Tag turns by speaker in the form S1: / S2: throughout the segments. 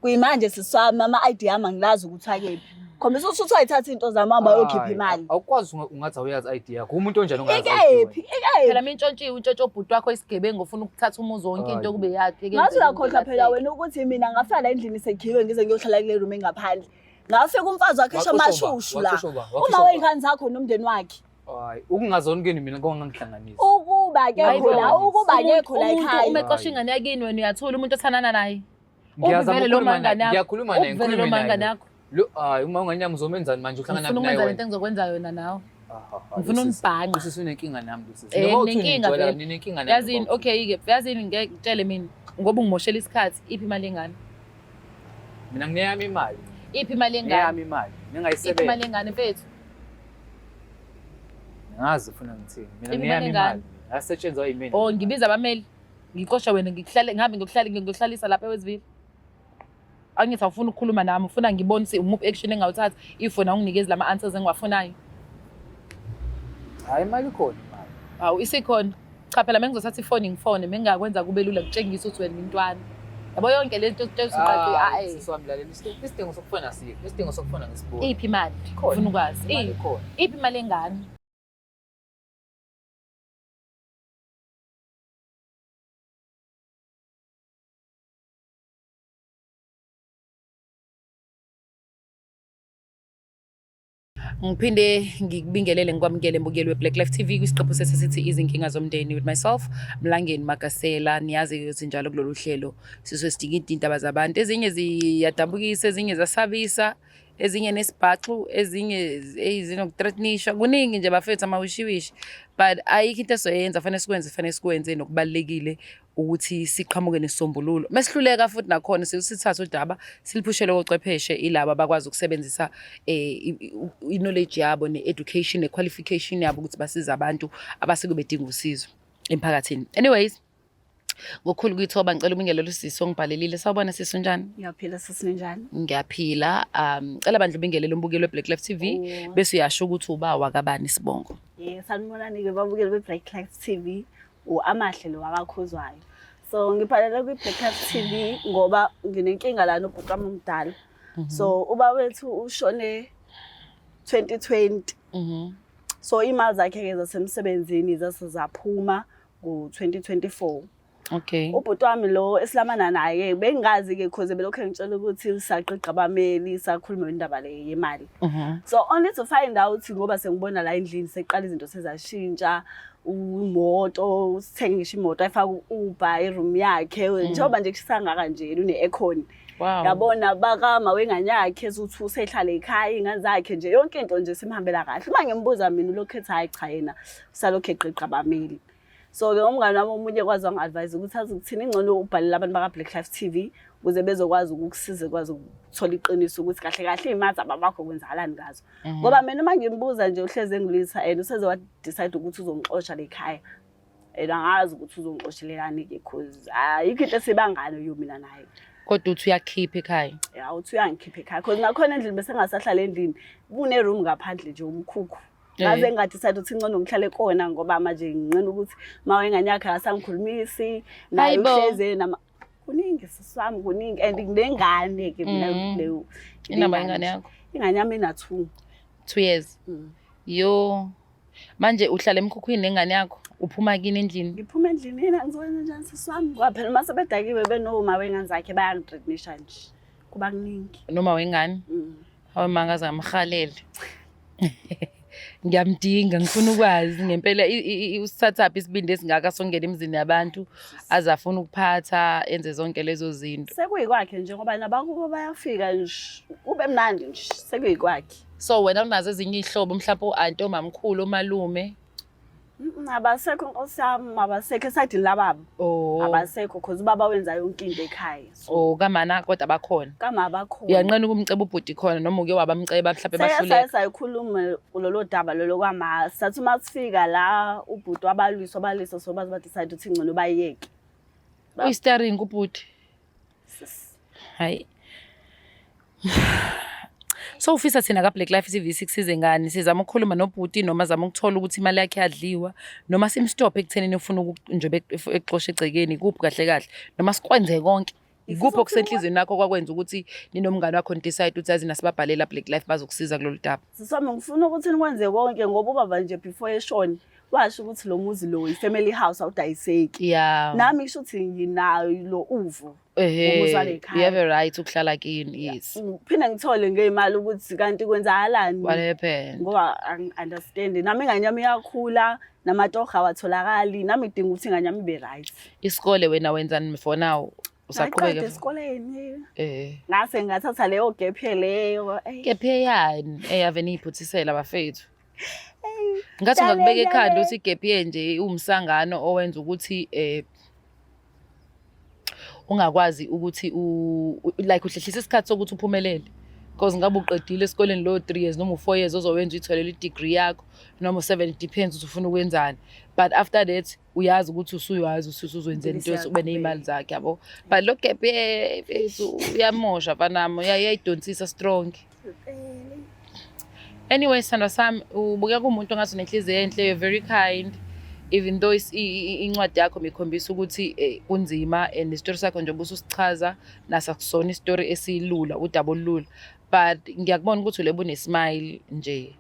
S1: Kuyimanje sisi wami ama-ID ami angilazi ukuthi akephi. Khombisa ukuthi uthi wayithatha into zami hamba ayokhipha
S2: Hayi,
S1: imali.
S2: Awukwazi ungathi awuyazi ID yakho. Umuntu onjani ongazi ID
S1: Ikephi? Ikephi?
S3: Phela mintshontshiwe untshontshe ubhuti wakho isigebengu ofuna ukuthatha umuzi wonke into
S2: Hayi.
S3: kube yakhe.
S1: Ngathi uyakhohlwa phela wena ukuthi mina ngafika la endlini sekhiwe ngize ngiyohlala kule room engaphandle. Ngafika umfazi wakhe esho
S2: Waxoshwa uba?
S1: amashushu la.
S2: Waxoshwa uba?
S1: Uma
S2: Waxoshwa uba?
S1: wey'ngane zakho nomndeni wakhe.
S2: Hayi, ukungazoni kini mina kongangihlanganisi.
S1: Ukuba
S3: Hayi
S1: kekho la,
S3: bo.
S1: ukuba kekho la
S3: Umuntu
S1: ekhaya.
S3: uma exosha ingane yakini wena uyathula umuntu othandana naye.
S2: Ngiyazama
S3: Uvele lo
S2: ukukhuluma naye,
S3: mangane yakho.
S2: ngiyakhuluma naye,
S3: Uvele lo
S2: ngikhulume naye.
S3: mangane yakho.
S2: Lo hayi uma unganyama uzomenzani manje uhlangana
S3: Ngifuna
S2: naye
S3: ukwenza
S2: wena.
S3: lento engizokwenza yona nawe.
S2: Ah, ah, ah,
S3: Ngifuna
S2: lo sisi-
S3: unibhanqe.
S2: lo sisi unenkinga nami lo sisi.
S3: Eh,
S2: Noma uthi
S3: nginenkinga
S2: uningcwela,
S3: vele.
S2: ninenkinga nami.
S3: Yazini
S2: baba.
S3: okay ke yazini ngeke ngitshele mina ngoba ungimoshela isikhathi iphi imali yengane?
S2: Mina ngineyami imali.
S3: Iphi imali yengane?
S2: Ngineyami imali.
S3: Iphi
S2: Ningayisebenza.
S3: imali yengane mfethu?
S2: Ngazi ufuna ngithini. Mina
S3: Iphi imali
S2: ngineyami
S3: yengane?
S2: imali. Yasetshenzwa yimina.
S3: Oh ngibiza abameli. Ngixosha wena ngikuhlale ngihambe ngiyokuhlala ngiyokuhlalisa lapha eWestville. Angithi awufuni ukukhuluma nami ufuna ngibone ukuthi umuphi action engawuthatha if wena unginikezi lama answers engiwafunayo.
S2: Hayi imali ikhona imali.
S3: Hawu isikhona. Cha phela mengizothatha ifoni ngifone mengingakwenza kube lula kutshengisa ukuthi wena intwana. Yabo yonke le nto utshengisa uqaqi
S2: Ah,
S3: ah eh.
S2: sisi wami lalela isidingo sokufona sikho. Isidingo sokufona ngisibona.
S3: Iphi imali?
S2: Ikhona.
S3: Ufuna ukwazi.
S2: Imali
S3: Iphi
S2: ikhona.
S3: iphi imali engane? Ngiphinde ngikubingelele ngikwamukele mbukeli we-Black Life TV kwisiqephu sethu esithi izinkinga zomndeni with myself Mlangeni Magasela. Niyazi ukuthi njalo kulolu hlelo sisuke sidinga iy'ndaba zabantu, ezinye ziyadabukisa, ezinye ziyasabisa, ezinye nesibhaxu, ezinye eyi zinokuthreatenisha, kuningi nje bafethu amawishiwishi, but ayikho into esoyenza, fanele sikwenze, fanele sikwenze nokubalulekile ukuthi siqhamuke nesisombululo. Mesihluleka futhi nakhona sithathe udaba siliphushele kochwepheshe ilaba abakwazi ukusebenzisa eh, i-knowledge yabo ne-education ne-qualification yabo ukuthi basize abantu abasuke bedinga usizo emphakathini. Anyways, ngokukhulu kuyithoba ngicela ubingelele usisi ongibhalelile. Sawubona sisi, unjani?
S1: Ngiyaphila sisi ninjani?
S3: Ngiyaphila. Cela bandla ubingelele umbukeli we-Black Life TV
S1: Oh.
S3: bese uyasho ukuthi uba wakabani isibongo.
S1: Yeah, sanibonani-ke babukeli be-Black Life TV. U-Amahle lo wakaKhuzwayo. So ngibhalele kwi-Black Life TV ngoba nginenkinga la nobhuti wami omdala. So uba wethu ushone 2020. So imali zakhe-ke zasemsebenzini zase zaphuma ngo-2024.
S3: Okay.
S1: Ubhuti wami lo esilamana naye bengingazi-ke cause belokhu engitshela ukuthi saqeqa abameli sakhuluma indaba le yemali. So only to find out ngoba sengibona la endlini seqala izinto sezashintsha imoto sithenge ngisho imoto ayifaka u-Uber iroom yakhe njengoba nje kushisa kangaka nje une-aircon.
S3: Wow.
S1: Yabona bakama wengane yakhe ezuthi usehlala ekhaya iy'ngane zakhe nje yonke into nje simhambela kahle. Uma ngimbuza mina ulokhu ethi hhayi cha yena usalokhu eqiqa abameli. So-ke umngane wami omunye kwazi wangi-advise ukuthi azi ukuthini ingcono ubhalele abantu baka-Black Life TV ukuze bezokwazi ukukusiza kwazi ukuthola iqiniso ukuthi kahle kahle iy'mali zababakho kwenzakalani ngazo. Ngoba mina uma ngimbuza nje uhlezi engilwisa and useze wa-decide ukuthi uzongixosha le khaya. And angazi ukuthi uzongixoshelelani-ke cause ayikho into esibangane yo mina naye.
S3: Kodwa uthi uyakhipha ekhaya.
S1: Ya uthi uyangikhipha ekhaya cause nakhona endlini bese ngingasahlala endlini kune-room ngaphandle nje umkhukhu. Ngaze ngadecide ukuthi ngcono ngihlale kona ngoba manje nginqena ukuthi uma wengane yakhe akasangikhulumisi naye
S3: Hayibo.
S1: uhleze nama kuningi sisi wami kuningi and nginengane ke mina kuleyo.
S3: Inamba ingane yakho?
S1: Ingane yami ina-2.
S3: 2 years. Yo. Manje uhlala emkhukhwini nengane yakho, uphuma kini endlini.
S1: Ngiphuma endlini yena ngizokwenza njani sisi wami ngoba phela uma sebedakiwe benoma wengane zakhe bayangithreatenisha nje. Kuba kuningi.
S3: Noma wengane. Hawu mangaze ngamhalele. Ngiyamdinga ngifuna ukwazi ngempela usithathaphi isibindi esingaka songena emizini yabantu aze afune ukuphatha enze zonke lezo zinto.
S1: Sekuyikwakhe nje ngoba nabakubo bayafika nje kube mnandi nje sekuyikwakhe.
S3: So wena unazo ezinye iy'hlobo mhlawumpe o-anti, omamkhulu, omalume?
S1: Abasekho nkosi yami, abasekho esayidini lababa.
S3: Oh.
S1: Abasekho cause ubaba wenza yonke into ekhaya. So
S3: Oh kamana kodwa bakhona.
S1: kama abakhona.
S3: Uyanqena ukumceba ubhuti khona noma uke wabamceba mhlawumpe bahluleka.
S1: Saye sayikhuluma lolo daba lolo kwama. Sathi uma sifika la ubhuti wabalwiswa wabalwiswa so baze ba-decide ukuthi ngcono bayeke.
S3: Uyi-steering ubhuti.
S1: Sis.
S3: Hayi. So ufisa thina ka Black Life TV sikusize ngani? Sizama ukukhuluma nobhuti noma zama ukuthola ukuthi imali yakhe yadliwa noma simstop ekuthenini ufuna njengoba exosha egcekeni kuphi kahle kahle noma sikwenze konke. Ikuphi okusenhliziyweni yakho kwakwenza ukuthi ninomngane wakho ni-decide ukuthi yazi nasibabhalela Black Life bazokusiza kulolu daba?
S1: Sisi wami ngifuna ukuthi nikwenze konke ngoba ubaba nje before eshone washo ukuthi lo muzi lo i-family house awudayiseki.
S3: Yeah.
S1: Nami kusho ukuthi nginayo lo uvo.
S3: Ehhe,
S1: Umuzi wale ekhaya.
S3: you have a right ukuhlala kini, yes.
S1: Ngiphinde ngithole ngeyimali ukuthi kanti kwenzakalani.
S3: What happened?
S1: Ngoba angi-understand. Nami ingane yami iyakhula, namatoho awatholakali, nami ngidinga ukuthi ingane yami ibe right.
S3: Isikole wena wenzani for now?
S1: Ngaqeda
S3: Usaqhubeka?
S1: esikoleni.
S3: Eh.
S1: Ngase ngathatha leyo gap year leyo. Eyi.
S3: Gap year yani eyave niyiphuthisela bafethu.
S1: Eyi.
S3: Ngathi ungakubeka
S1: Dale,
S3: ekhanda
S1: dale.
S3: ukuthi igap year nje iwumsangano owenza ukuthi ungakwazi ukuthi like uhlehlisa isikhathi sokuthi uphumelele. Because ngabe uqedile esikoleni lo 3 years noma u4 years ozowenza uyitholele i-degree yakho noma u7, it depends ukuthi ufuna ukwenzani. But after that uyazi ukuthi usuyazi usuzowenza into
S1: Impilo
S3: ube ney'mali zakhe yabo. But lo gap year mfethu uyamosha mfanami, uyayidonsisa strong. Anyway, sithandwa sami, ubukeka umuntu ongathi unenhliziyo enhle, you're very kind. Even though incwadi yakho mikhombisa ukuthi kunzima and isitori sakho nje ubususichaza naso akusona isitori esilula, udaba olula. But ngiyakubona ukuthi ulebe une-smile nje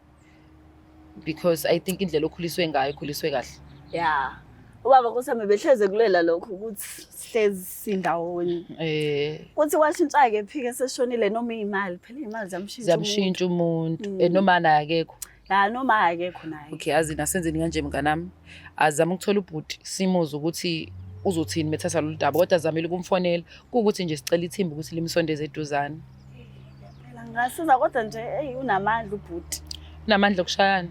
S3: because I think indlela okhuliswe ngayo ikhuliswe kahle.
S1: Yeah. Ubaba kusami behleze kulela lokho ukuthi sihlezi sindawonye. Kuthi kwashintsha-ke phike seshonile noma iy'mali, phela iy'mali ziyamshintsha
S3: Ziyamshintsha umuntu.
S1: umuntu.
S3: Noma naye akekho.
S1: Ya, noma akekho naye.
S3: Okay, yazi nasenzeni kanje mnganami. Azame ukuthola ubhuti simuze ukuthi uzothini methatha lolu daba, kodwa azamile ukumfonela. Kuwukuthi nje sicela ithimba ukuthi limsondeze eduzane.
S1: Phela ngingasiza kodwa nje eyi unamandla ubhuti.
S3: Unamandla okushayana?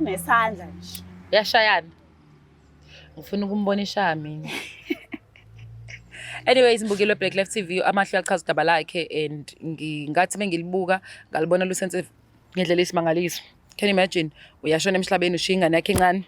S1: Unesandla nje.
S3: Uyashayana? Ngifuna ukumbona eshaya mina. Anyways, mbukelo Black Life TV, Amahle uyachaza udaba lakhe and ngingathi mengilibuka ngalibona lusense ngendlela esimangaliso. Can you imagine? Uyashona emhlabeni ushiya ingane yakhe encane.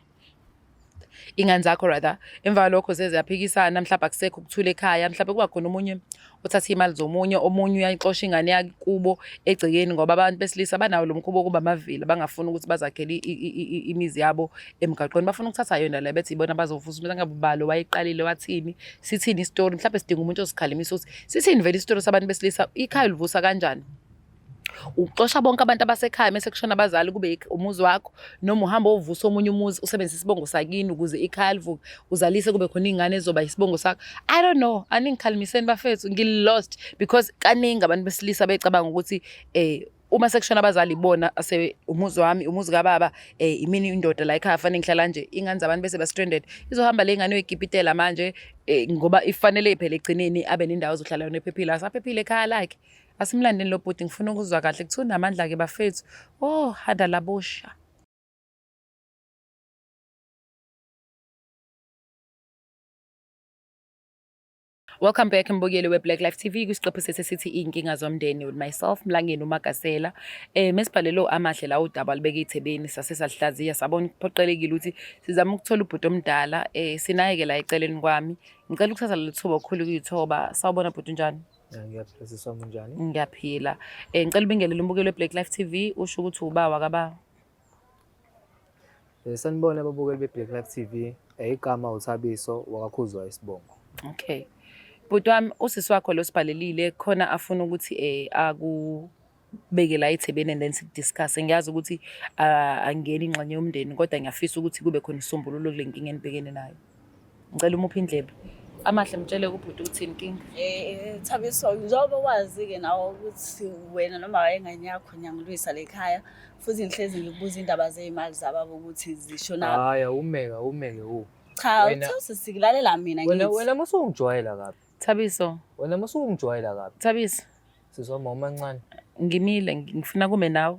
S3: Ingane zakho rather. Emva kwalokho zeze yaphikisana, mhlawumbe akusekho ukuthula ekhaya, mhlawumbe kuba khona omunye othatha imali zomunye, omunye uyayixosha ingane yakhe kubo egcekeni ngoba abantu besilisa banawo lo mkhuba wokuba amavila, bangafuni ukuthi bazakhele imizi yabo emgaqweni, bafuna ukuthatha yona le bethi ibona bazovusa umuntu angabe ubalo wayiqalile wathini, sithini isitori, mhlawumbe sidinga umuntu osikhalimisa ukuthi sithini vele isitori sabantu besilisa, ikhaya ulivusa kanjani? Uxosha bonke abantu abasekhaya mase kushona abazali kube umuzi wakho, noma uhamba ovusa omunye umuzi usebenzise isibongo sakini ukuze ikhaya livuke, uzalise kube khona iy'ngane ezizoba isibongo sakho. I don't know, aningikhalimiseni bafethu, ngi-lost because kaningi abantu besilisa becabanga ukuthi uma sekushona abazali ibona ase umuzi wami, umuzi kababa, imini indoda la ekhaya fanele ngihlala nje, ingane zabantu bese ba-stranded. Izohamba le ngane uyigibitela manje ngoba ifanele phela egcineni abe nendawo ezohlala yona ephephile, asaphephile ekhaya lakhe. Asimlandeni lo bhuti, ngifuna ukuzwa kahle. Kuthiwa unamandla-ke bafethu. Oh, hada labosha. Welcome back mbukeli we-Black Life TV kwisiqephu sethu esithi iy'nkinga zomndeni with myself Mlangeni uMagasela. Mesibhalelo Amahle la udaba libeke ithebeni sase salihlaziya sabona kuphoqelekile ukuthi sizame ukuthola ubhuti omdala. Sinaye-ke la eceleni kwami. Ngicela ukuthatha leli thuba okukhulu kuyithoba. Sawubona bhuti, unjani?
S2: Ya, ngiyaphila sisi wami, unjani?
S3: Ngiyaphila. Ngicela ubingelele umbukeli we-Black Life TV, usho ukuthi uba wakaba.
S2: Sanibona ababukeli be-Black Life TV. Igama uThabiso wakaKhuzwayo isibongo.
S3: Okay. Bhuti wami, usisi wakho lo sibhalelile khona afuna ukuthi akubeke la ethebeni and then sikudiscuss. Ngiyazi ukuthi angiyena ingxenye yomndeni kodwa ngiyafisa ukuthi kube khona isisombululo kule nkinga enibhekene nayo. Ngicela umuphe indlebe. Amahle, mtshele kubhuti uthini inkinga.
S1: Thabiso, njengoba wazi-ke nawe ukuthi wena noma wayengane yakho ngiyangilwisa le khaya futhi ngihlezi ngikubuza indaba zey'mali zababa ukuthi zishona.
S2: Hhayi, awumeke, awumeke u.
S1: Cha,
S2: Wena
S1: uthe usisikulalela mina ngithi.
S2: Wena musungijwayela kabi.
S3: Thabiso.
S2: Wena musungijwayela kabi.
S3: Thabiso.
S2: Sisi wami omncane.
S3: Ngimile, ngifuna kume nawe.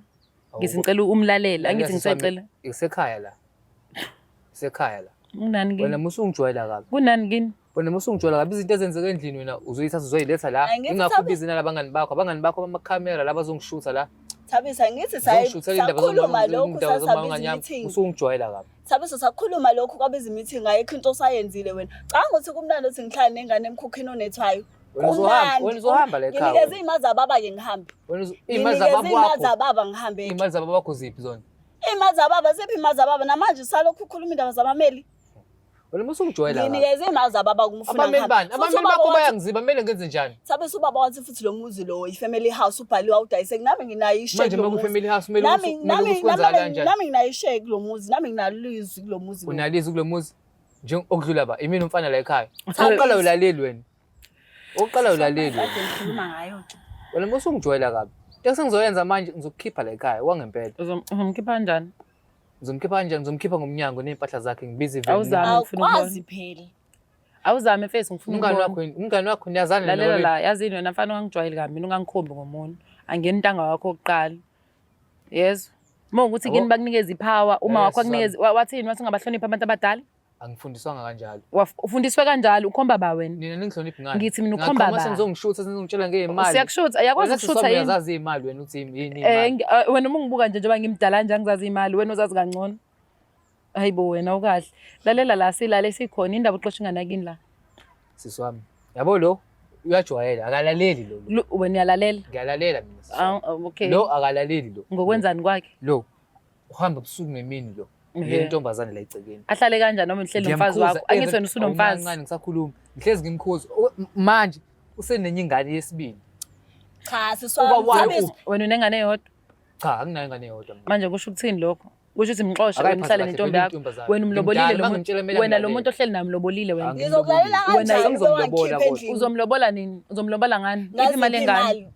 S2: Awu,
S3: Ngithi ngicela umlalele,
S2: Lalela
S3: angithi
S2: sisi wami,
S3: ngisacela.
S2: Isekhaya la. Isekhaya la.
S3: Kunani kini?
S2: Wena musungijwayela kabi.
S3: Kunani kini?
S2: Wena musungijwayela kabi, izinto ezenzeka endlini wena uzoyithatha uzoyiletha la.
S1: Angithi
S2: Ingakho
S1: Thabiso
S2: ubhizi nalabangani bakho, abangani bakho bamakhamera la bazongishutha la.
S1: Thabiso, angithi
S2: Uzongishutha indaba
S1: sakhuluma lokhu
S2: indaba
S1: sasabiza
S2: zomangane yami.
S1: meeting.
S2: Usungijwayela kabi.
S1: Thabiso, sakhuluma lokhu kwabiza meeting, ayikho into osayenzile wena. Cabanga ukuthi kumnandi ukuthi ngihlale nengane emkhukhwini onethwayo.
S2: Wena uzohamba,
S1: Kumnandi.
S2: wena uzohamba la ekhaya.
S1: Nginikeze iy'mali zababa-ke ngihambe.
S2: Wena iy'mali
S1: Nginikeze
S2: zababa
S1: iy'mali
S2: wakho.
S1: zababa ngihambe.
S2: Iy'mali zababa wakho ziphi zona?
S1: Iy'mali zababa, ziphi iy'mali zababa? Namanje usalokhu ukhuluma indaba zabameli.
S2: Wena musungijwayela kabi.
S1: Nginikeze iy'mali zababa kumfuna
S2: Abameli bani?
S1: Futhi
S2: Abameli
S1: ubaba
S2: bakho
S1: wathi-
S2: bayangiziba kumele ngenze njani?
S1: Sabe ubaba wathi futhi lo muzi lo i-family house ubhaliwe awudayiseki nami nginayo ishare
S2: Manje
S1: kulo
S2: uma
S1: muzi.
S2: ku-family house kumele
S1: Nami
S2: ukuthi kumele
S1: nami
S2: ukuthi kwenzakala
S1: nami
S2: kanjani?
S1: nami nginayo ishare kulo muzi nami nginalo izwi kulo muzi lo.
S2: Unalizwi kulo muzi nje okudlula ba imini umfana la ekhaya.
S1: Thabiso.
S2: Oqala ulaleli wena. Oqala ulaleli wena.
S1: Kade ngikhuluma ngayo ke.
S2: Wena musungijwayela kabi. Into esengizoyenza manje ngizokukhipha la ekhaya wangempela.
S3: Uzomkhipha kanjani?
S2: Ngizomkhipha kanjani? Ngizomkhipha ngomnyango ney'mpahla zakhe ngibize iveni.
S3: Awuzame. Ngifuna
S1: Awukwazi phela.
S3: Awuzame mfethu ngifuna
S2: Umngani
S3: ukubona.
S2: wakho yini? Umngani wakho niyazana
S3: Lalela
S2: nobabili?
S3: la, yazini wena mfana ungangijwayeli kabi mina ungangikhombi ngomuntu. Angena intanga wakho okokuqala. Yezwa. Uma ukuthi
S2: Yabo.
S3: kini bakunikeza ipower, uma
S2: Eh,
S3: wakho
S2: sisami.
S3: akunikeza wathini wathi ungabahloniphi abantu abadala?
S2: Angifundiswanga kanjalo.
S3: Ufundiswe kanjalo ukhomba ba wena.
S2: Nina ningihloniphi ngani?
S3: Ngithi mina ukhomba
S2: Ngaqhamuka
S3: ba.
S2: senizongishutha senizongitshela ngey'mali.
S3: Siyakushutha, ayakwazi
S2: Wena sisi
S3: ukushutha
S2: wami
S3: yini?
S2: uyazazi iy'mali wena uthi yini
S3: Eh,
S2: imali.
S3: wena uma ungibuka nje njengoba ngimdala nje angizazi imali, wena uzazi kangcono. Hayibo wena ukahle. Lalela la silale sikhona indaba uxosha ingane yakini la.
S2: Sisi wami. Yabo lo uyajwayela akalaleli lo. lo.
S3: Wena uyalalela?
S2: Ngiyalalela mina sisi wami.
S3: Ah, okay.
S2: Lo akalaleli lo.
S3: Ngokwenzani kwakhe?
S2: Lo uhamba ubusuku nemini lo.
S3: Ehhe.
S2: Yena intombazane la egcekeni.
S3: Ahlale kanjani noma uhleli nomfazi
S2: Ngiyamkhuza
S3: wakho? Angithi wena usunomfazi.
S2: Awumancane ngisakhuluma. Ngihlezi ngimkhuza. Manje usenenye ingane yesibili.
S1: Cha sisi
S2: Uba
S1: wami.
S2: wayo
S1: Thabiso,
S2: uphi?
S3: Wena unengane eyodwa.
S2: Cha, anginayo ingane eyodwa mina.
S3: Manje kusho ukuthini lokho? Kusho ukuthi mxoshe wena
S2: Akayiphathi
S3: uhlale
S2: kahle
S3: nentombi
S2: vele
S3: yakho.
S2: intombazane.
S3: Wena umlobolile
S2: Ngimdala,
S3: lo
S2: uma
S3: muntu.
S2: ngimtshela kumele
S3: Wena lo
S2: angilalele.
S3: muntu ohleli naye umlobolile wena.
S1: Ngizokulalela
S2: Wena
S1: kanjani ube
S2: sengizomlobola
S1: wangikhipha
S2: kodwa.
S1: endlini?
S3: Uzomlobola nini? Uzomlobola ngani? Iphi imali
S1: Ngaziphi
S3: yengane?
S1: imali?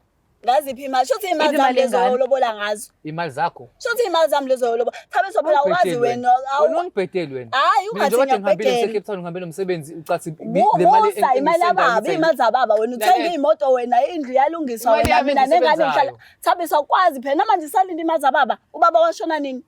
S1: Ngaziphi imali? Shuthi iy'mali
S3: Iphi
S1: zami
S3: imali
S1: lezo
S3: yengane?
S1: olobola ngazo.
S2: Imali zakho.
S1: Shuthi iy'mali zami lezo olobola. Thabiso phela
S2: Awubhedeli
S1: awazi wena.
S2: Wena ungibhedeli wena.
S1: Hayi
S2: Mina
S1: ungathi
S2: njengoba kade ngihambile
S1: ngiyakubhedela.
S2: ngise-Cape Town ngihambe nomsebenzi ucathi le mali
S1: Musa imali yababa, iy'mali zababa wena uthenga
S2: Lalela.
S1: iy'moto wena indlu iyalungiswa
S2: Imali
S1: wena
S2: yami
S1: mina nengane
S2: engiyisebenzayo.
S1: ngihlala. Thabiso awukwazi phela namanje isalinde imali zababa. Ubaba washona nini?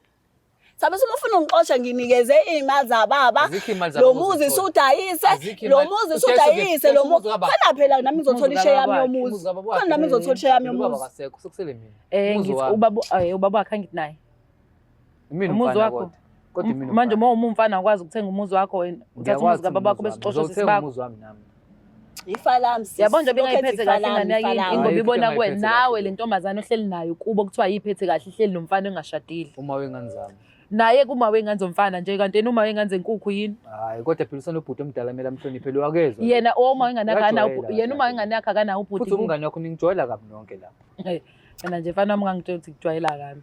S1: Thabiso uma ufuna ungixosha nginikeze iy'mali zababa.
S2: Azikho iy'mali
S1: Lo
S2: zababa
S1: muzi
S2: ozithola.
S1: sudayise,
S2: Azikho
S1: lo
S2: iy'mali-
S1: muzi
S2: Udayise
S1: sudayise, lo
S2: udayise
S1: muzi.
S2: umuzi kababa.
S1: Khona phela nami ngizothola
S3: Umuzi
S1: isheya yami
S3: kababa
S1: yomuzi.
S2: Umuzi kababa
S1: Khona nami ngizothola isheya yami
S2: Ubaba
S1: yomuzi.
S2: akasekho sekusele mina.
S3: Eh
S2: Umuzi
S3: ngithi
S2: wami.
S3: ubaba ubaba wakhe angithi naye.
S2: Imina
S3: Umuzi
S2: umfana
S3: wakho.
S2: kodwa. Kodwa imina
S3: Manje
S2: umfana.
S3: uma umfana awukwazi ukuthenga umuzi wakho wena. Uthatha
S2: Ngiyakwazi
S3: umuzi kababa wakho
S2: umuzi
S3: bese
S2: wami.
S3: uxosha usisi
S2: Ngizowuthenga
S3: bakho.
S2: umuzi wami nami.
S1: Ifa lami sisi.
S3: Yabo nje
S1: Lokhu ethi
S3: bengayiphethe
S1: ifa
S3: kahle
S1: lami,
S3: ingane
S1: ifa
S3: yakini
S1: lami.
S3: ingoba
S2: Ayikho
S3: ibona
S2: into
S3: kuwe
S2: engayiphethe
S3: nawe
S2: kahle.
S3: le ntombazane ohleli nayo kubo kuthiwa yiphethe kahle ihleli nomfana engashadile.
S2: Uma wengane zami.
S3: Naye kuma wengane zomfana nje kanti yena uma wengane zenkukhu yini?
S2: Hayi kodwa phela usanobhuti omdala kumele amhloniphe lo akezwa.
S3: Yena uma wengane yakhe akanawo
S2: Uyajwayela
S3: yena uma
S2: kahle.
S3: wengane yakhe akanawo ubhuti.
S2: Futhi umngane wakho ningijwayela kabi nonke la.
S3: Mina nje mfana wami ungangitshela ukuthi kujwayela kabi.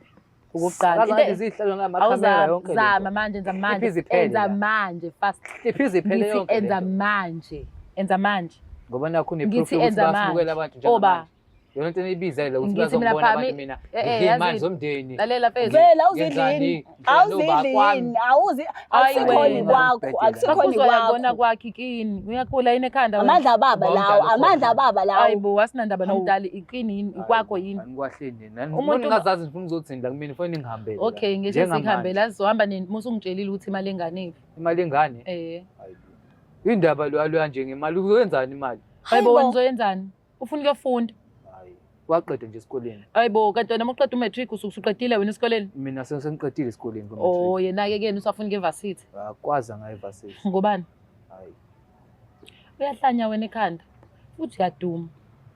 S3: Okokuqala.
S2: Akaze ngathi zihlalo ngamakhamera yonke le
S3: Awuzama
S2: nto.
S3: manje enza manje.
S2: Iphizi iphele
S3: Enza
S2: la.
S3: manje fast.
S2: Iphizi iphele
S3: Ngithi
S2: yonke le
S3: enza
S2: nto.
S3: manje. Enza manje.
S2: Ngoba nakho une-proof
S3: Ngithi
S2: yokuthi
S3: enza
S2: bayasibukela
S3: manje.
S2: abantu
S3: Oba.
S2: njengamanje. Yona into eniyibizela ukuthi
S3: Ngithi mina
S2: bazongibona
S3: phami
S2: abantu mina
S3: eh, eh,
S2: ngidla iy'mali
S3: yazi-
S2: zomndeni.
S3: Lalela mfethu.
S1: Vele awuzidli
S2: Ngenzani?
S1: yini?
S2: Ngihlala
S1: Awuzidli
S2: nobakwami.
S1: yini? Awuzi
S3: Hayi
S1: akusikhona
S3: wena.
S1: kwakho, akusikhona
S3: Akuzwa yakubona
S1: kwakho.
S3: kwakhe kini. Uyakhula yini ekhanda wena?
S1: Amandla ababa
S2: Uba
S1: lawo,
S2: umdala
S1: amandla
S2: ukhona.
S1: ababa lawo.
S3: Hayi bo asinandaba
S1: Hawu.
S3: nomdali ikini yini ikwakho yini.
S2: Angikwahli nina.
S3: Umuntu-
S2: Ningazazi ngifuna ukuzothini la kumina ngifuna ningihambele. la.
S3: Okay ngisho
S2: Njengamanje.
S3: sikhambela sizohamba nini musungitshelile ukuthi imali engane iphi.
S2: Imali engane.
S3: Eh.
S2: Hayi bo. Indaba lo alo kanje ngemali uzoyenzani imali?
S3: Hayi bo
S1: Hayibo.
S3: wena uzoyenzani? Ufuna ukuyofunda.
S2: Hayi. Waqeda nje esikoleni.
S3: Hayi bo kanti wena uma uqeda umatric usuke usuqedile wena esikoleni.
S2: Mina sengiqedile esikoleni
S3: Oh
S2: ngo-matric.
S3: yena-ke kuyena usafuna ukuya evarsity.
S2: Akwazi angayi varsity.
S3: Ngobani?
S2: Hayi.
S3: Uyahlanya wena ekhanda. Futhi uyaduma.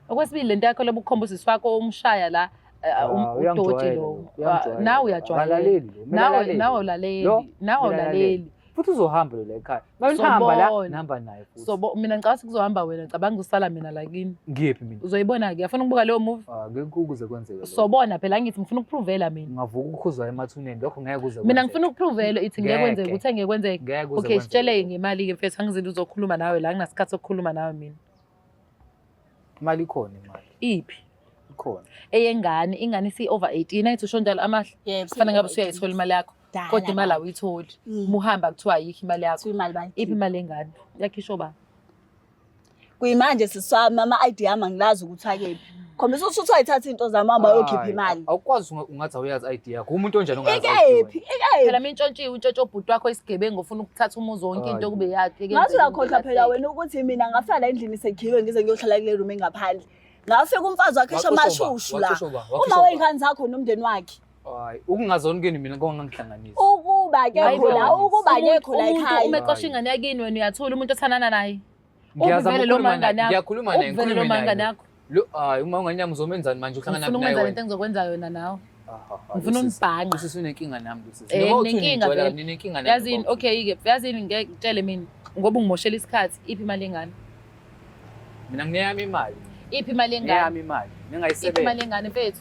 S3: Okwesibili lento yakho lobu kukhomba usisi wakho umshaya la
S2: Ah,
S3: udoti
S2: uyangijwayela
S3: lo.
S2: lo, uyangijwayela.
S3: Nawe uyajwayela.
S2: Akalaleli lo, kumele
S3: Nawe
S2: alalele.
S3: nawe ulaleli.
S2: Lo,
S3: Nawe
S2: kumele alalele.
S3: ulaleli.
S2: Futhi uzohamba lo la ekhaya. Uma nihamba la,
S3: Sobona.
S2: nihamba naye futhi.
S3: So bo mina ngicabanga ukuthi kuzohamba wena ngicabanga usala mina la kini.
S2: Ngiyephi mina?
S3: Uzoyibona-ke yafuna ukubuka leyo movie.
S2: Ah, ngeke kuze kwenzeke lokho.
S3: Sobona phela angithi ngifuna ukuprovela mina.
S2: Ungavuka ukhuzwa emathuneni lokho ngeke kuze
S3: Mina
S2: kwenzeke.
S3: ngifuna ukuprovela ithi ngeke
S2: Ngeke.
S3: kwenzeke uthe ngeke kwenzeke.
S2: Ngeke kuze
S3: Okay
S2: kwenzeke
S3: sitshele
S2: lokho.
S3: ngemali-ke mfethu angizinto uzokhuluma nawe la nginasikhathi sokukhuluma nawe mina.
S2: Imali ikhona imali.
S3: Iphi?
S2: Ikhona.
S3: Eyengane ingane isi-over 18 ayithi usho njalo amahle.
S1: Yebo,
S3: Kufanele ngabe usuyayithola imali yakho.
S1: Dala
S3: Kodwa imali
S1: baba.
S3: awuyitholi.
S1: Mm.
S3: Uma uhamba kuthiwa ayikho imali yakho.
S1: Kuthiwa imali
S3: Iphi
S1: bayikhipha.
S3: imali yengane? Yakhishwa ba?
S1: Kuyimanje sisi wami ama-ID yami angilazi ukuthi akephi. Khombisa ukuthi uthi wayithatha into zami hamba uyokhipha
S2: Hayi,
S1: imali.
S2: Awukwazi ungathi awuyazi ID yakho. Umuntu onjani ongayazi ID wena?
S1: Ikephi? Ikephi?
S3: Phela mintshontshiwe untshontshe ubhuti wakho isigebengu ofuna ukuthatha umuzi wonke into
S2: Hayi.
S3: kube yakhe.
S1: Ngathi uyakhohlwa phela wena ukuthi mina ngafika la endlini sekhiwe ngize ngiyohlala kule room engaphandle. Ngafika umfazi wakhe esho
S2: Waxoshwa ba?
S1: amashushu la.
S2: Waxoshwa ba?
S1: Uma
S2: Waxoshwa ba?
S1: wey'ngane zakho nomndeni wakhe.
S2: Hayi, ukungazoni kini mina kongangihlanganisi.
S1: Ukuba
S3: Hayi
S1: kekho la,
S3: bo.
S1: ukuba kekho la
S3: Umuntu
S1: ekhaya.
S3: uma exosha ingane yakini wena uyathula umuntu othandana naye.
S2: Ngiyazama
S3: Uvele lo
S2: ukukhuluma naye,
S3: mangane yakho.
S2: ngiyakhuluma naye,
S3: Uvele lo
S2: ngikhulume naye.
S3: mangane yakho.
S2: Lo hayi uma unganyama uzomenzani manje uhlangana
S3: Ngifuna
S2: naye
S3: ukwenza
S2: wena.
S3: lento engizokwenza yona nawe. Ngifuna unibhanqa.
S2: Usisi unenkinga nami lo sisi.
S3: Eh,
S2: Noma uthi
S3: nginenkinga
S2: uningigcwela,
S3: vele.
S2: ninenkinga nami.
S3: Yazini
S2: baba.
S3: okay ke yazini ngeke ngitshele mina ngoba ungimoshela isikhathi iphi imali yengane?
S2: Mina ngineyami imali.
S3: Iphi imali yengane?
S2: Ngineyami imali.
S3: Iphi
S2: Ningayisebenzi.
S3: imali yengane mfethu?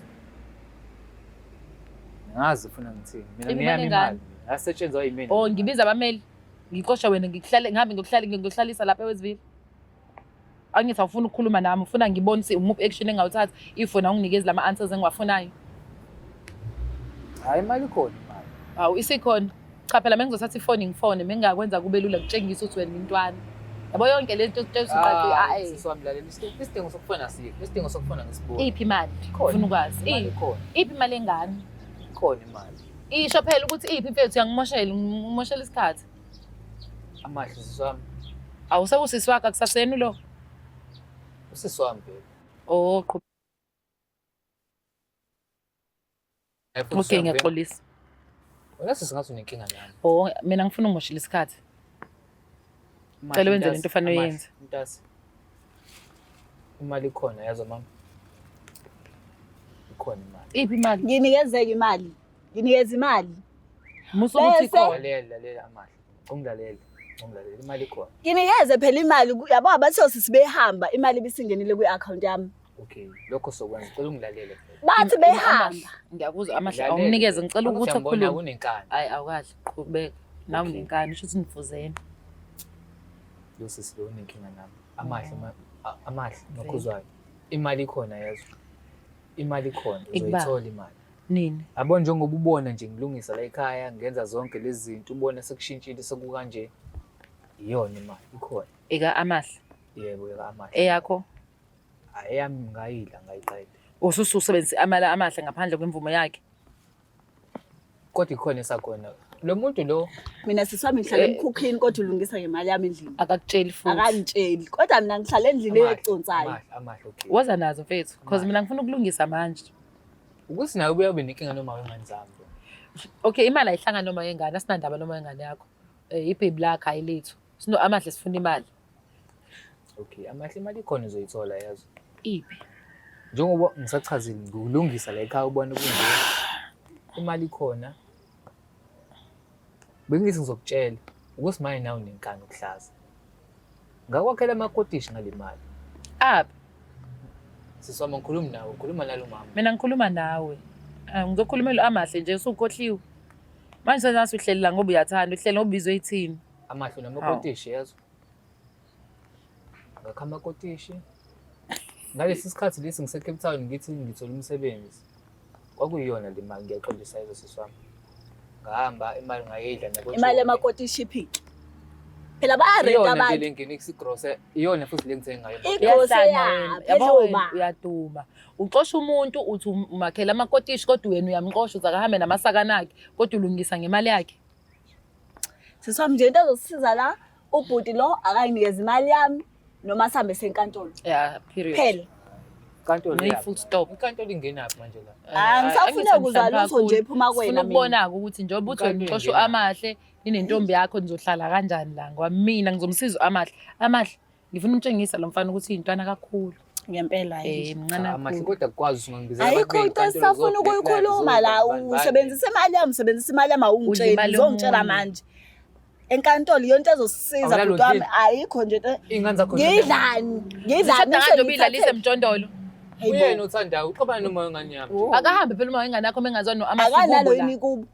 S2: Ngazi ufuna ngithini. Mina
S3: Iphi imali
S2: ngineyami
S3: yengane?
S2: imali. Yasetshenzwa yimina.
S3: Oh ngibiza abameli. Ngixosha wena ngikuhlale ngihambe ngiyokuhlala ngiyokuhlalisa lapha eWestville. Angithi awufuni ukukhuluma nami ufuna ngibone ukuthi umuphi action engawuthatha if wena unginikezi lama answers engiwafunayo.
S2: Hayi imali ikhona imali.
S3: Awu isikhona. Cha phela mengizothatha ifoni ngifone mengingakwenza kube lula ngitshengise ukuthi wena intwana. Yabo yonke le nto utshela
S2: Ah,
S3: uqaqi
S2: sisi wami lalela isidingo sokufona asikho. Isidingo sokufona ngisibona.
S3: iphi imali?
S2: Ikhona.
S3: Ufuna ukwazi.
S2: Imali ikhona.
S3: Iphi imali engane?
S2: Ikhona imali.
S3: Isho phela ukuthi iphi mfethu uyangimoshela, ngimoshela isikhathi.
S2: Amahle sisi wami.
S3: Awusekusisi wakho akusaseni lo.
S2: Usisi wami baby.
S3: Oh, qhu.
S2: Hayi, futhi
S3: Okay,
S2: usisi wami,
S3: ngiyaxolisa.
S2: Wena sisi ngathi unenkinga nami.
S3: Oh, mina ngifuna ungimoshela isikhathi.
S2: Amahle,
S3: Cela wenze
S2: mntase,
S3: lento ofanele
S2: amahle,
S3: uyenze.
S2: Mntase. Imali ikhona yazo mama. Ikhona imali.
S3: Iphi imali?
S1: Nginikezeke imali. Nginikeza imali.
S3: Musa ukuthi
S1: Bese-
S3: ikhona.
S2: Lalela lalela amahle. Ungilalele. Ungilalele imali ikhona.
S1: Nginikeze phela imali yabo abathi osisi behamba imali ibisingenile kwi-account yami.
S2: Okay, lokho sokwenza. Cela ungilalele phela.
S1: Bathi behamba.
S3: Ngiyakuzwa amahle.
S2: Ngilalele.
S3: Awumnikeze ngicela
S2: Angithi
S3: ukuthi
S2: uyangibona,
S3: akhulume.
S2: unenkani.
S3: Hayi awukahle qhubeka. Nawe
S2: Okay.
S3: unenkani usho ukuthi nifuzene.
S2: Lo sisi lo unenkinga nami. Amahle amahle nokhuzwayo. Imali ikhona yazo. Imali ikhona
S3: Ikuba.
S2: uzoyithola imali.
S3: Nini?
S2: Yabo njengoba ubona nje ngilungisa la ekhaya ngenza zonke lezi zinto ubona sekushintshile sekukanje. Iyona imali ikhona.
S3: Eka amahle.
S2: Yebo yeka amahle.
S3: Eyakho.
S2: Hayi eyami ngayidla ngayiqeda.
S3: Usususebenzisa amali amahle ngaphandle kwemvumo yakhe.
S2: Kodwa ikhona esakhona. Lo muntu lo
S1: Mina sisi wami ngihlala emkhukhwini kodwa ulungisa ngemali yami endlini.
S3: Akakutsheli futhi.
S1: Akangitsheli. Kodwa mina ngihlala endlini
S2: amahle,
S1: econsayo.
S2: amahle amahle okay.
S3: Woza nazo mfethu because
S2: Amahle.
S3: mina ngifuna ukulungisa manje.
S2: Ukuthi nawe ubuye ube nenkinga noma wengane zami.
S3: Okay, imali ayihlangani noma yengane, asinandaba noma yengane yakho. Eh ibhebi lakho ayilethu. Sino amahle sifuna imali.
S2: Okay, amahle imali ikhona uzoyithola yazo.
S3: Iphi?
S2: Njengoba ngisachazile ngikulungisa la ekhaya ubona kunje. Imali ikhona. Bengithi ngizokutshela ukuthi manje nawe unenkani ukuhlaza. Ngakwakhela amakotishi ngale mali.
S3: Aphi?
S2: Sisi wami ngikhuluma nawe, ngikhuluma nalo mama.
S3: Mina ngikhuluma nawe. Ah, Ngizokhulumela amahle nje usukhohliwe. Manje sengathi uhleli la ngoba uyathanda, uhleli ngoba ubizwe yithini.
S2: Amahle unamakotishi yazo. Ngakha amakotishi. Ngalesi sikhathi lesi ngise Cape Town ngithi ngithola umsebenzi. Kwakuyiyona le mali ngiyaxolisa yizo sisi wami. Ngahamba imali ngayidla nabo.
S1: Imali yamakotishi iphi? Phela bayarenta
S2: Iyona nje
S1: abantu.
S2: le ngene igrose, iyona futhi le ngithenga ngayo.
S1: Igrose
S3: Uyahlanya wena.
S1: yaphi
S3: Yabo wena
S1: edluba?
S3: uyaduma. Uxosha umuntu uthi umakhela amakotishi kodwa wena uyamxosha uthi akahambe namasakana akhe kodwa ulungisa ngemali yakhe.
S1: Sisi wami nje into ezosisiza la ubhuti lo akayinikeza imali yami noma sihambe senkantolo.
S3: Yeah, period.
S1: Phela.
S2: Inkantolo
S3: No,
S2: iyaphi
S3: full
S2: manje?
S3: stop.
S2: Inkantolo ingenaphi manje la?
S1: Ah, ngisafuna ukuzwa lutho nje ephuma kwena
S3: Sifuna
S1: mina.
S3: ukubona-ke ukuthi njengoba uthi wena
S2: Inkantolo
S3: uxosha
S2: ingenaphi?
S3: amahle ninentombi yakho nizohlala kanjani la ngoba mina ngizomsiza amahle. Amahle ngifuna umtshengisa lo mfana ukuthi uyintwana kakhulu.
S1: Ngempela
S3: Eh
S1: yini.
S3: mncane
S2: Cha, Amahle
S3: kakhulu.
S2: kodwa akukwazi ungangibizela
S1: Ayikho into esisafuna ukuyikhuluma la usebenzisa imali yami usebenzisa imali yami
S3: Udla
S1: awungitsheli
S3: imali
S1: uzongitshela
S3: yomunye.
S1: manje. Enkantolo iyonto ezosisiza
S2: Awunalo
S1: bhuti wami
S2: ndlini?
S1: ayikho nje into
S2: Iy'ngane zakho
S1: ngidlani ngidlani
S3: Uthanda kanje ubuyidlalise emjondolo.
S2: Uyena othandayo, uxabana noma wengane yami.
S1: Oh.
S3: Akahambe phela uma wengane yakho mengazwani no-Amahle
S1: akanalo
S3: kubo la.
S1: yini kubo.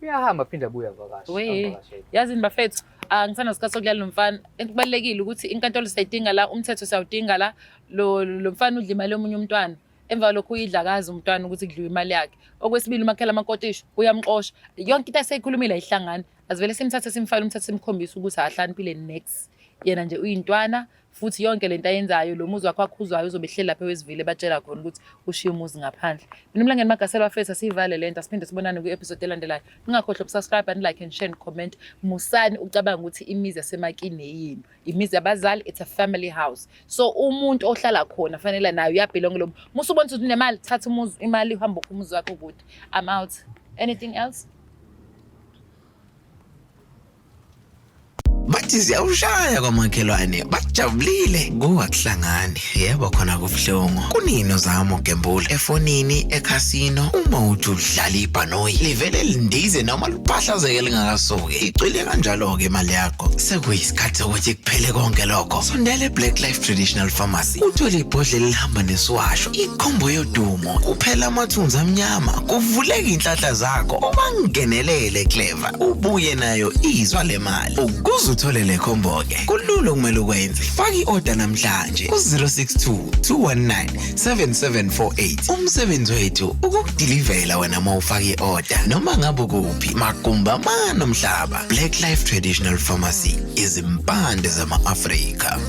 S2: Uyahamba aphinde abuye avakashe.
S3: We,
S2: angivakashele.
S3: yazini bafethu, angisana sikhathi sokudlala lo mfana. Kubalulekile ukuthi inkantolo siyayidinga la, umthetho siyawudinga la. Lo lo mfana udla imali yomunye umntwana. Emva kwalokho uyidla kazi umntwana ukuthi kudliwe imali yakhe. Okwesibili umakhela amakotishi uyamxosha. Yonke into aseyikhulumile ayihlangani. Asivele simthathe simfake umthetho simkhombise ukuthi akahlaniphile next. Yena nje uyintwana futhi yonke lento ayenzayo lo muzi wakho akhuzwayo uzobe ehleli lapha eWestville ebatshela khona ukuthi ushiye umuzi ngaphandle. Mina uMlangeni Magasela bafethu asiyivale lento asiphinde sibonane kwi-episode elandelayo. Ningakhohlwa ukusubscribe and like and share and comment. Musani ucabanga ukuthi imizi yasemakini eyenu. Imizi yabazali it's a family house. So umuntu ohlala khona fanele naye uyabelong lo. Musu ubona ukuthi unemali thatha umuzi imali uhambe ukhe umuzi wakho kude. I'm out. Anything else?
S4: Bathi Bathi ziyawushaya kwamakhelwane, bajabulile. Kuwa kuhlangani, yebo khona kubuhlungu. Kunini uzama ukugembula efonini, ekhasino, uma uthi udlala ibhanoyi, livele lindize noma liphahlazeke lingakasuki. Icwile kanjalo-ke imali yakho. Sekuyisikhathi sokuthi kuphele konke lokho. Sondela eBlack Life Traditional Pharmacy, uthole ibhodlela elihamba nesiwasho, ikhombo yodumo, kuphela amathunzi amnyama, kuvuleka inhlanhla zakho, ubangenelele clever, ubuye nayo izwa le mali. Ukuze uthole le khombo-ke, kulula okumele ukwenze. Faka i-order namhlanje ku-062 219 7748. Umsebenzi wethu ukukudilivela wena uma ufaka i-order noma ngabe ukuphi, magumba amane omhlaba. Black Life Traditional Pharmacy, izimpande zama-Afrika.